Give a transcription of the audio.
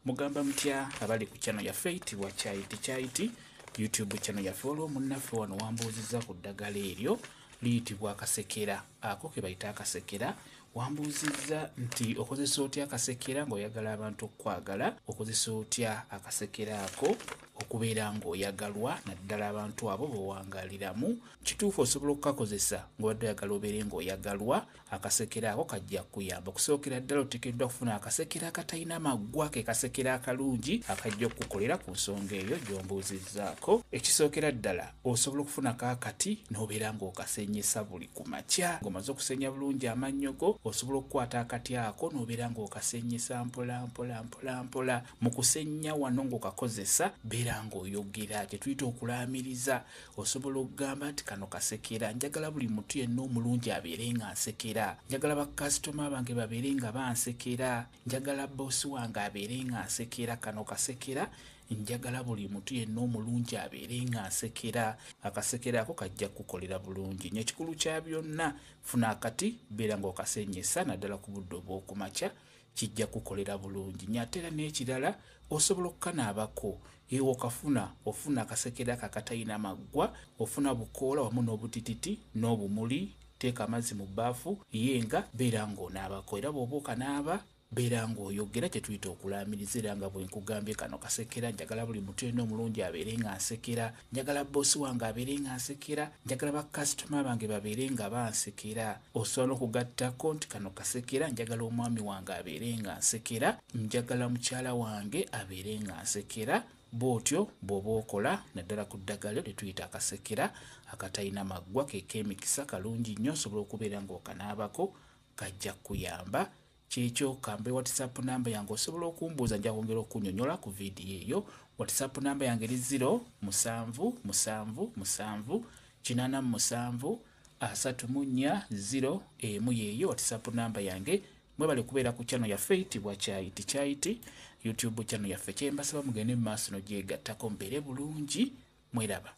Mugamba mutya abali ku channel yaffe eyitibwa Kyayiti Kyayiti YouTube channel yaffe. Waliwo munnaffe wano wambuuzizza ku ddagala eryo liyitibwa akasekera, ako ke bayita akasekera. Wambuuzizza nti okozesa otya akasekera ng'oyagala abantu okukwagala, okozesa otya akasekera ako okubeera ng'oyagalwa naddala abantu abo b'owangaaliramu. Kituufu osobola okukakozesa ng'obadde oyagala obeere ng'oyagalwa, akasekera ako kajja kukuyamba. Okusookera ddala oteekeddwa kufuna akasekera akatalina maggwa, ke kasekera akalungi akajja okukukolera ku nsonga eyo gy'ombuuzizzaako. Ekisookera ddala osobola okufunako akati n'obeera ng'okasenyesa buli ku makya. Ng'omaze okusenya bulungi amannyo go, osobola okukwata akati ako n'obeera ng'okasenyesa mpola mpola mpola mpola. Mu kusenya wano ng'okakozesa beera ng'oyogera kye tuyita okulaamiriza. Osobola okugamba nti kano kasekera, njagala buli muntu yenna omulungi abeere nga nsekera, njagala bakasitoma bange babeere nga bansekera, njagala boosi wange abeere nga nsekera, kano kasekera, njagala buli muntu yenna omulungi abeere nga nsekera. Akasekera ako kajja kukukolera bulungi nnyo. Ekikulu kya byonna, funa akati beera ng'okasenyesa naddala ku budde obw'okumakya, kijja kukolera bulungi nnyo. Ate era n'ekirala osobola okukanaabako ewe okafuna, ofuna akasekera ako akatalina maggwa, ofuna bukoola wamu n'obutititi n'obumuli, teeka amazzi mu bbaafu ye nga beera ng'onaabako. Era bw'oba okanaaba beera ng'oyogera kye tuyita okulaamiriza. Era nga bwe nkugambye kano kasekera, njagala buli muntu yenna omulungi abeere nga nsekera, njagala boosi wange abeere nga nsekera, njagala bakasitoma bange babeere nga bansekera. Osobola n'okugattako nti kano kasekera, njagala omwami wange abeere nga nsekera, njagala mukyala wange abeere nga nsekera. Bw'otyo bw'oba okola naddala ku ddagala lye tuyita akasekera akatalina maggwa, ke k'emikisa kalungi nnyo, osobola okubeera ng'okanaabako kajja kukuyamba. Kyekyo kambe WhatsApp namba yange osobola okumbuuza, nja kwongera okunnyonnyola ku vidiyo eyo. WhatsApp namba yange eri 0 7 7 7 87 34 0 emu, yeeyo WhatsApp namba yange. Mwebale kubeera ku channel yaffe eyitibwa Kyayiti Kyayiti YouTube channel yaffe. Kyembasaba mugende mu maaso n'ogyegattako, mubeere bulungi, mweraba.